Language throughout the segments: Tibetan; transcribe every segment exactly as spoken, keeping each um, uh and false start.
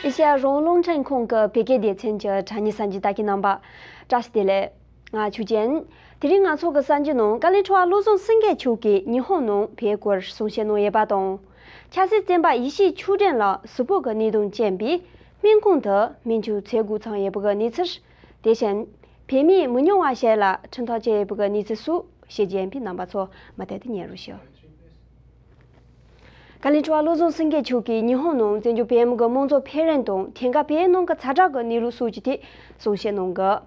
ཨེ་ཤ་ཡ་རང་དབང་རླུང་འཕྲིན་ཁང་གི་བོད་སྐད་སྡེ་ཚན་གྱི་དྲ་བརྙན་གསར་འགྱུར་ལྟ་མཁན་རྣམ་པ། བཀྲ་ཤིས་བདེ་ལེགས། ང་ཆོས་ཅན། དེ་རིང་ང་ཚོ་གི་གསར་འགྱུར་ནང་བཀའ་བློན་ཁྲི་པ་བློ་བཟང་སེང་གེ་མཆོག་གིས་ཉི་ཧོང་ནང་བོད་སྐོར་གསུང་བཤད་གནང་ཡོད་པ་དང་། ཆབ་སྲིད་བཙོན་པ་ཡེ་ཤེས་ཆོས་སྒྲོན་ལགས་གཟུགས་པོ་གི་གནད་དོན་རྐྱེན་པས་སྨན་ཁང་དུ་སྨན་བཅོས་མཛད་དགོས་ཚང་ཡོད་པ་གི་གནས་ཚུལ། དེ་བཞིན་བོད་མིའི་མི་ཉུང་བ་ཞིག་ལ་ཁྲིམས་ཐག་བཅད་ཡོད་པ་གི་གནས་ཚུལ་སོགས་ཞིབ་ཕྲ་ཡིན་པས་རྣམ་པ་ཚོ་མུ་མཐུད་དུ་ཉན་རོགས་ཞུ། བཀའ་བློན་ཁྲི་པ་བློ་བཟང་སེང་གེ་མཆོག་གིས་ཉི་ཧོང་ནང་བཙན་བྱོལ་བོད་མི་གི་དམངས་གཙོ་འཕེལ་རིམ་དང་ཐད་ཀར་བོད་ནང་གི་ཛ་དྲག་གི་གནས་ལུགས་སོགས་ཀྱི་ཐད་གསུང་བཤད་གནང་གི།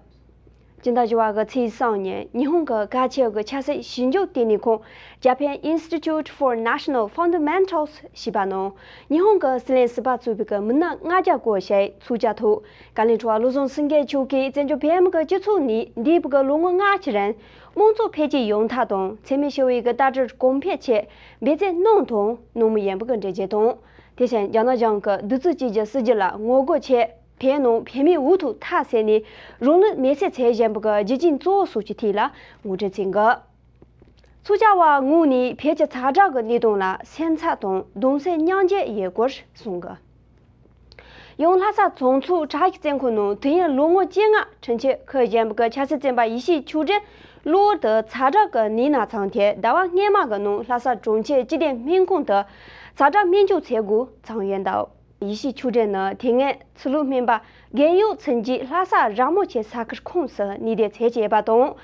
སྤྱི་ཟླ་བཞི་པ་གི་ཚེས་གསུམ་ཉིན་ཉི་ཧོང་གི་གལ་ཆེ་བའི་ཆབ་སྲིད་ཞིབ་འཇུག་ལྟེ་གནས་ཁང་Japan Institute for National Fundamentals ཞེས་པ་ནང་ཉི་ཧོང་གི་སྲིད་བློན་ཟུར་པ་གཙོས་པའི་མི་སྣ་ལྔ་བརྒྱ་སྐོར་ཞིག་ཚོགས་བཅར་ཐོག་བཀའ་བློན་ཁྲི་པ་བློ་བཟང་སེང་གེ་མཆོག་གིས་བཙན་བྱོལ་བོད་མི་གི་སྤྱི་ཚོགས་ནས་འདས་པའི་ལོ་ངོ་ལྔ་གི་རིང་དམངས་གཙོ་འཕེལ་རྒྱས་ཡོང་ཐབས་དང་འཚེ་མེད་ཞི་བའི་ལྟ་གྲུབ་གོང་འཕེལ་ཆེད་འབད་བརྩོན་གནང་དང་གནང་མུས་ཡིན་པའི་འགྲེལ་བརྗོད་དང་། དེ་བཞིན་རྒྱ་ནག་གཞུང་གིས་བདུན་ཚིགས་བཅས་ཀྱི་སྲིད་ཇུས་ལ་ངོ་རྒོལ་ཆེད་བོད་ནང་བོད་མིའི་འུ་ཐུག་མཐའ་གསལ་ནས་རང་ལུས་མེར་སྲེག་བྱེད་བཞིན་པའི་རྒྱུ་རྐྱེན་གཙོ་བོ་སོགས་ཀྱི་ཐད་ལ་ངོ་སྤྲོད་བྱས་འདུག་ཚོགས་བཅར་བའི་ངོས་ནས་བོད་ཀྱི་ཛ་དྲག་གི་གནད་དོན་ལ་སེམས་འཚབ་དང་གདུང་སེམས་མཉམ་སྐྱེད་ཡོད་སྐོར་གསུངས་འདུག་ཡང་ལྷ་ས་གྲོང་ཚོའི་དྲ་ཞིག་བཙོན་ཁང་ནང་དུས་ཡུན་ལོ་ངོ་བཅོ་ལྔ་ཁྲིམས་ཆད་ཁུར་བཞིན་པའི་ཆབ་སྲིད་བཙོན་པ་ཡེ་ཤེས་ཆོས་སྒྲོན་གློ་བུར་དུ་ཛ་དྲག་གི་ནད་ན་ཚང་སྟེ་ཟླ་བ་སྔོན་མ་གི་ནང་ལྷ་ས་གྲོང་ཁྱེར་སྤྱི་བདེ་སྨན་ཁང་དུ་ཛ་དྲག་སྨན་བཅོས་བྱེད་དགོས་ཚང་ཡོད་འདུག་ཡེ་ཤེས་ཆོས་སྒྲོན་ནི་དེ་སྔོན་ཚུར་ལོག་སྨན་པ་རྒན་ཡོལ་ཚུན་གྱིས་ལྷ་ས་ར་མོ་ཆེ་ས་ཁུལ་ཁོངས་སུ་ནུས་ལྡན་ཚད་ཀྱི་ཡོད་པ་དང་།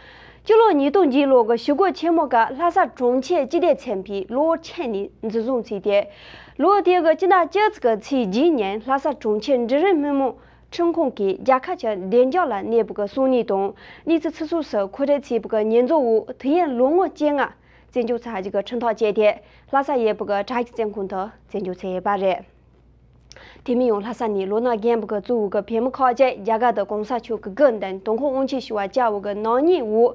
སྤྱི་ལོ་ཉིས་སྟོང་བརྒྱད་ལོ་གི་ཞི་རྒོལ་ཆེན་མོ་སྐབས་ལྷ་ས་གྲོང་ཁྱེར་སྤྱི་བདེ་ཚན་པས་གློ་བུར་ཁྱེར་ནས་འཛིན་བཟུང་བྱས་ཏེ། ལོ་དེ་གི་སྤྱི་ཟླ་བཅུ་གཅིག་གི་ཚེས་བརྒྱད་ཉིན་ལྷ་ས་གྲོང་ཁྱེར་འབྲིང་རིམ་སྨན་མང་ཁྲིམས་ཁང་གིས་རྒྱལ་ཁབ་ཀྱི་བདེ་འཇགས་ལ་གནོད་པའི་གསུང་ནུས་དང་གནས་ཚུལ་ཚིག་ཚོགས་སུ་མཁོ་སྤྲོད་བྱས་པའི་ཉེས་འཛུགས་འོག་དུས་ཡུན་ལོ་ངོ་བཅོ་ལྔ་བཙོན་འཇུག་བྱ་རྒྱུ་གི་ཁྲིམས་ཐག་བཅད་དེ་ལྷ་ས་ཡོད་པའི་དྲ་ཞིག་བཙོན་ཁང་དུ་བཙན་འཇུག་བྱས་ཡོད་པ་རེད། དེ་མིན་ཡང་ལྷ་ས་ནས་ལོ་ན་རྒན་པོ་གི་གཙོ་བོ་གི་བོད་མི་ཁག་ཅིག་རྒྱ་གར་དུ་གོང་ས་མཆོག་གི་དགུ་འདུན་དོན་ཁོང་དབང་ཆེན་ཞུ་བ་བཅར་བའི་གི་ནག་ཉེས་འོག་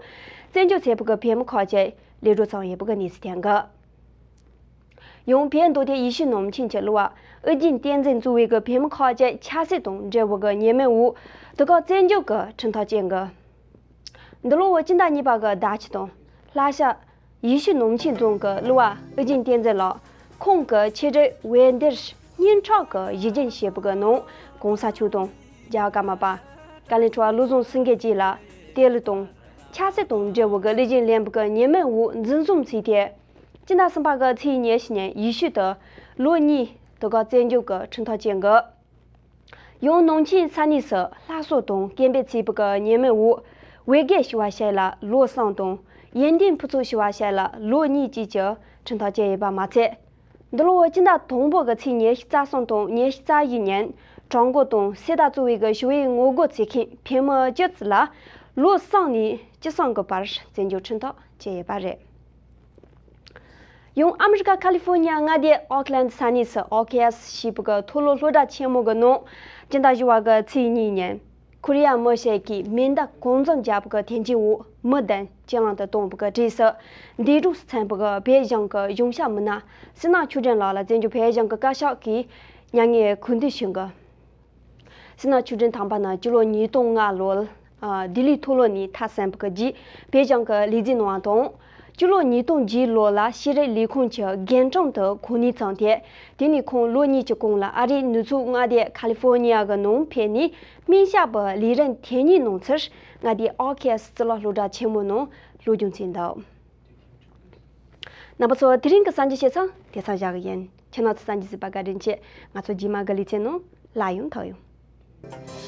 བཙན་འཇུག་བྱས་པའི་གི་བོད་མི་ཁག་ཅིག་གློད་གྲོལ་བྱུང་ཡོད་པའི་གི་གནས་ཚུལ་ཐོན་གི། ཡང་བོད་མདོ་སྟོད་ཡེ་ཤུ་ནང་ཆེན་གྱི་གླུ་བ་ཨུ་རྒྱན་བསྟན་འཛིན་གཙོས་པའི་གི་བོད་མི་ཁག་ཅིག་ཆབ་སྲིད་དང་འབྲེལ་བའི་གི་ཉེས་མིང་འོག་དུས་བཀག་བཙན་འཇུག་གི་ཁྲིམས་ཐག་བཅད་གི། འདི་ལོ་བོད་སྤྱི་ཟླ་གཉིས་པ་གི་ཟླ་བཞི་དང་ལྷ་ས་ཡེ་ཤུ་ནང་ཆེན་རྫོང་གི་གླུ་བ་ཨུ་རྒྱན་བསྟན་འཛིན་ལགས་ཁོང་གི་ཆེད་སྒྲིག་འོད་སྡེར་སྙན་གྲགས་ཀྱི་གཞི་རྒྱན་ཞེས་པ་གི་ནང་གོང་ས་མཆོག་དང་རྒྱལ་བ་ཀརྨ་པ་བཀའ་བློན་ཁྲི་པ་བློ་བཟང་སེང་གེ་བཅས་ལ་དད་གུས་དང་ཆབ་སྲིད་དང་འབྲེལ་བའི་གི་གླུ་ཆེན་ལེན་པའི་གི་ཉེས་མིང་འོག་འཛིན་བཟུང་བྱས་ཏེ། སྤྱི་ཟླ་གསུམ་པ་གི་ཚེས་ཉི་ཤུ་ཉིན་ཡེ་ཤུ་དུ་ལོ་གཉིས་དུས་བཀག་བཙན་འཇུག་གི་ཁྲིམས་ཐག་བཅད་གི། ཡང་ནང་ཆེན་ས་གནས་སུ་སླར་གསོ་དང་སྐད་འབོད་བྱས་པའི་གི་ཉེས་མིང་འོག་བོད་དགེ་ཞུ་བ་ཞིག་ལ་ལོ་གསུམ་དང་ཡོན་ཏན་ཕུན་ཚོགས་ཞུ་བ་ཞིག་ལ་ལོ་གཉིས་བཅས་ཀྱི་ཁྲིམས་ཐག་བཅད་ཡོད་པ་མ་ཚད། འདི་ལོ་སྤྱི་ཟླ་དང་པོ་གི་ཚེས་ཉི་ཤུ་རྩ་གསུམ་དང་ཉི་ཤུ་རྩ་བཞི་ཉིན་གྲོགས་མགོ་དང་སྲས་དར་གཙོས་པའི་གི་ཞི་བའི་ངོ་རྒོལ་བྱེད་མཁན་བོད་མི་བཅུ་ཙམ་ལ་ལོ་གསུམ་ནས་བཅུ་གསུམ་གི་བར་བཙོན་འཇུག་ཁྲིམས་ཐག་བཅད་ཡོད་པ་རེད། ཡང་ཨ་མི་རི་ཀ་ཁ་ལི་ཧྥོ་ནི་ཡ་མངའ་སྡེ་ཨོ་ཁི་ལན་ས་གནས་སུ་ཨོ་ཁེ་ཨེས་ཞེས་པའི་གི་མཐོ་སློབ་སློབ་གྲྭ་ཆེན་མོ་གི་ནང་སྤྱི་ཟླ་བཞི་པ་གི་ཚེས་གཉིས་ཉིན་ཁོ་རི་ཡ་མི་ཞིག་གིས་མེ་མདའ་གང་འཛོམས་རྒྱག་པའི་གི་དོན་རྐྱེན་འོག་མི་བདུན་རྐྱེན་ལམ་དུ་བཏང་བའི་གི་གྲས་སུ་འདས་གྲོངས་སུ་ཕྱིན་པའི་གི་བོད་གཞུང་གི་གཞུང་ཞབས་མི་སྣ་སྲིད་ན་ཆོས་སྒྲོན་ལགས་ལ་བཙན་བྱོལ་བོད་གཞུང་གི་བཀའ་ཤག་གིས་མྱ་ངན་གུས་འདུད་ཞུ་གི། སྲིད་ན་ཆོས་སྒྲོན་དམ་པ་ནི་སྤྱི་ལོ་ཉིས་སྟོང་ལྔ་ལོར་ལྡི་ལིའི་མཐོ་སློབ་ནས་མཐར་ཕྱིན་པའི་རྗེས་བོད་གཞུང་གི་ལས་བྱེད་གནང་བ་དང་། སྤྱི་ལོ་ཉིས་སྟོང་བརྒྱད་ལོ་ལ་ཤེས་རིག་ལས་ཁུངས་ཀྱི་རྒན་གྲམ་དུ་གོ་གནས་བཙུགས་ཏེ། དེ་ནས་ཁོང་ལོ་གཉིས་ཀྱི་གོང་ལ་ཨ་རིའི་ནུབ་ཕྱོགས་མངའ་སྡེ་ཁ་ལི་ཧྥོ་ནི་ཡ་གི་ནང་ཕེབས་ནས་སྨན་ཞབས་པའི་ལས་རིམ་དེ་ཉིད་གནང་ཚུལ་མངའ་སྡེའི་ཨོ་ཁེ་ཨེས་གཙུག་ལག་སློབ་གྲྭ་ཆེན་མོའི་ནང་སློབ་སྦྱོང་བྱས་འདུག་རྣམ་པ་ཚོ་དེ་རིང་གི་གསར་འགྱུར་བཤད་ཚང་དེ་ཙམ་བཞག་གི་ཡིན། ཁྱེད་རྣམ་ཚོ་གསར་འགྱུར་གཟིགས་པར་བཀའ་དྲིན་ཆེ། ང་ཚོ་རྗེས་མ་གི་ལེ་ཚན་ནང་སླར་ཡང་ཐུག་ཡོང་།